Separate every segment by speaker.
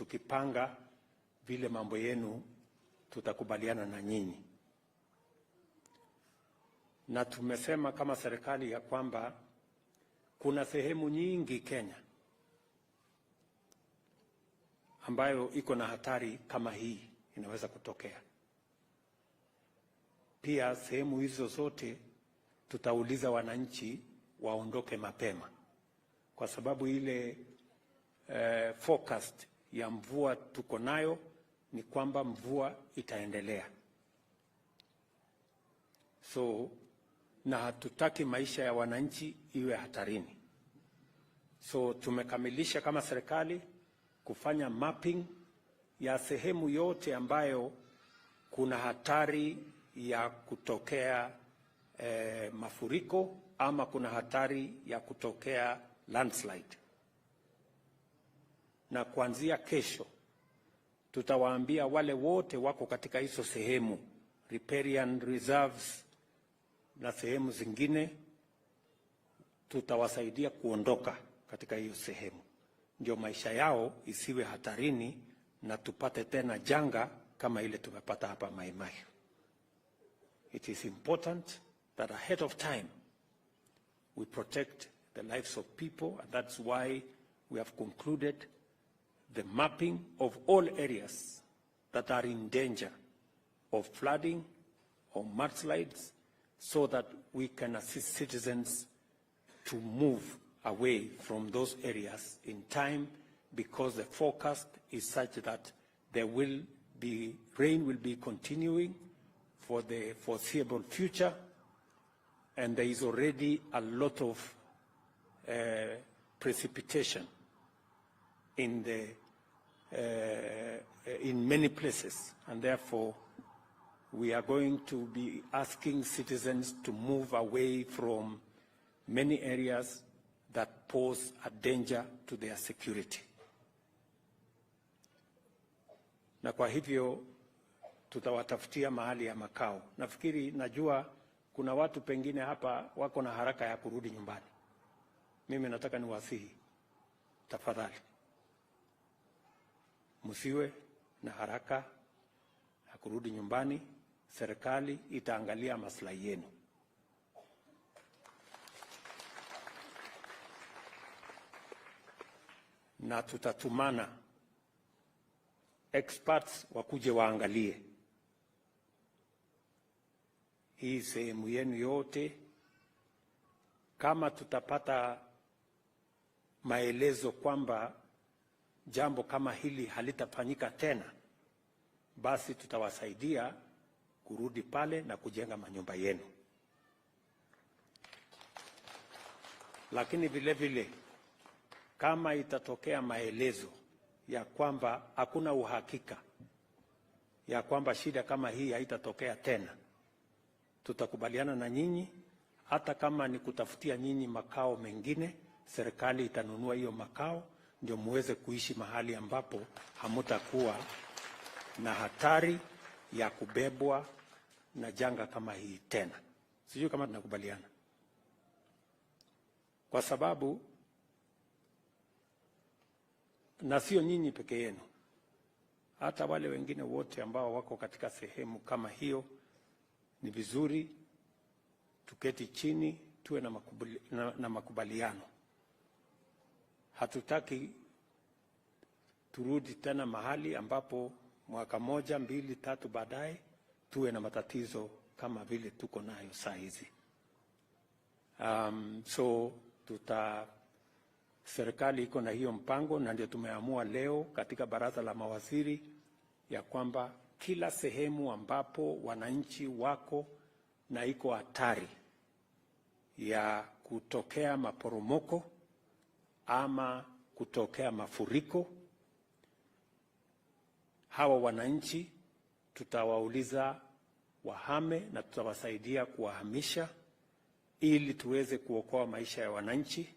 Speaker 1: tukipanga vile mambo yenu tutakubaliana na nyinyi. Na tumesema kama serikali ya kwamba kuna sehemu nyingi Kenya ambayo iko na hatari kama hii inaweza kutokea. Pia sehemu hizo zote tutauliza wananchi waondoke mapema, kwa sababu ile forecast ya mvua tuko nayo ni kwamba mvua itaendelea. So na hatutaki maisha ya wananchi iwe hatarini. So tumekamilisha kama serikali kufanya mapping ya sehemu yote ambayo kuna hatari ya kutokea mafuriko ama kuna hatari ya kutokea landslide. Na kuanzia kesho tutawaambia wale wote wako katika hizo sehemu riparian reserves na sehemu zingine, tutawasaidia kuondoka katika hiyo sehemu, ndio maisha yao isiwe hatarini na tupate tena janga kama ile tumepata hapa Mai Mahiu. It is important that ahead of time we protect the lives of people, and that's why we have concluded the mapping of all areas that are in danger of flooding or mudslides so that we can assist citizens to move away from those areas in time, because the forecast is such that there will be rain will be continuing for the foreseeable future, and there is already a lot of precipitation in many places, and therefore we are going to be asking citizens to move away from many areas that pose a danger to their security. Na kwa hivyo tutawatafutia mahali ya makao. Nafikiri, najua kuna watu pengine hapa wako na haraka ya kurudi nyumbani. Mimi nataka niwasihi, tafadhali msiwe na haraka ya kurudi nyumbani. Serikali itaangalia maslahi yenu. Na tutatumana experts wakuje waangalie hii sehemu yenu yote. Kama tutapata maelezo kwamba jambo kama hili halitafanyika tena, basi tutawasaidia kurudi pale na kujenga manyumba yenu. Lakini vile vile kama itatokea maelezo ya kwamba hakuna uhakika ya kwamba shida kama hii haitatokea tena, tutakubaliana na nyinyi, hata kama ni kutafutia nyinyi makao mengine, serikali itanunua hiyo makao ndio muweze kuishi mahali ambapo hamutakuwa na hatari ya kubebwa na janga kama hii tena. Sijui kama tunakubaliana, kwa sababu na sio nyinyi peke yenu, hata wale wengine wote ambao wako katika sehemu kama hiyo, ni vizuri tuketi chini tuwe na makubaliano. Hatutaki turudi tena mahali ambapo mwaka moja, mbili, tatu baadaye tuwe na matatizo kama vile tuko nayo saa hizi. So serikali iko na hiyo mpango, na ndio tumeamua leo katika baraza la mawaziri ya kwamba kila sehemu ambapo wananchi wako na iko hatari ya kutokea maporomoko ama kutokea mafuriko, hawa wananchi tutawauliza wahame na tutawasaidia kuwahamisha ili tuweze kuokoa maisha ya wananchi,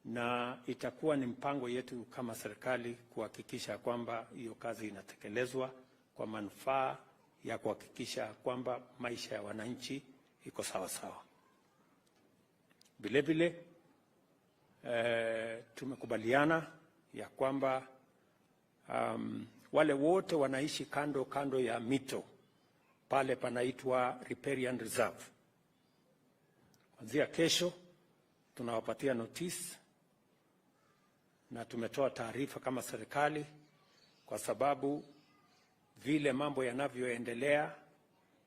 Speaker 1: na itakuwa ni mpango yetu kama serikali kuhakikisha kwamba hiyo kazi inatekelezwa kwa manufaa ya kuhakikisha kwamba maisha ya wananchi iko sawa sawa. Vile vile tumekubaliana ya kwamba Wale wote wanaishi kando kando ya mito pale panaitwa riparian reserve. Kuanzia kesho tunawapatia notice na tumetoa taarifa kama serikali, kwa sababu vile mambo yanavyoendelea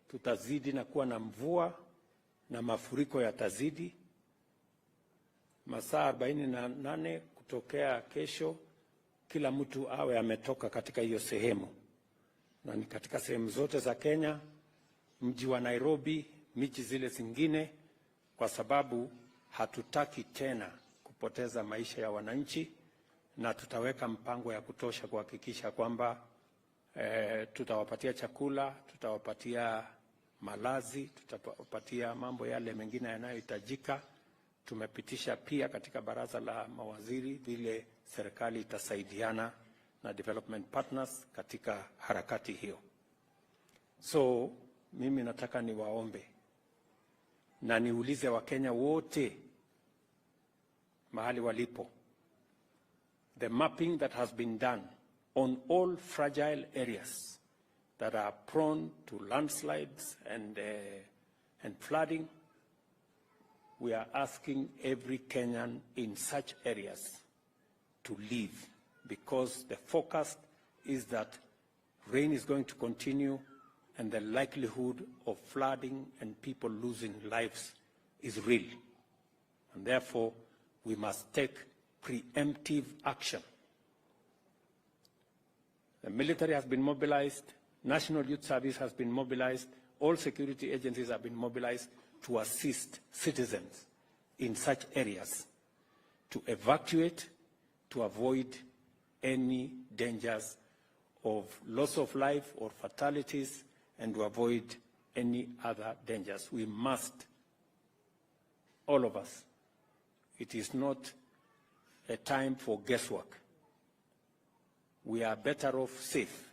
Speaker 1: tutazidi na kuwa na mvua na mafuriko yatazidi. Masaa 48 kutokea kesho, kila mtu awe ametoka katika hiyo sehemu, na ni katika sehemu zote za Kenya, mji wa Nairobi, miji zile zingine, kwa sababu hatutaki tena kupoteza maisha ya wananchi, na tutaweka mpango ya kutosha kuhakikisha kwamba tutawapatia chakula, tutawapatia malazi, tutawapatia mambo yale mengine yanayohitajika. Tumepitisha pia katika baraza la mawaziri vile serikali itasaidiana na development partners katika harakati hiyo. So mimi nataka niwaombe na niulize Wakenya wote mahali walipo, the mapping that has been done on all fragile areas that are prone to landslides and flooding, we are asking every Kenyan in such areas to leave because the forecast is that rain is going to continue and the likelihood of flooding and people losing lives is real. And therefore, we must take preemptive action. The military has been mobilized, National Youth Service has been mobilized, all security agencies have been mobilized to assist citizens in such areas to evacuate, to avoid any dangers of loss of life or fatalities, and to avoid any other dangers. We must, all of us, it is not a time for guesswork. We are better off safe.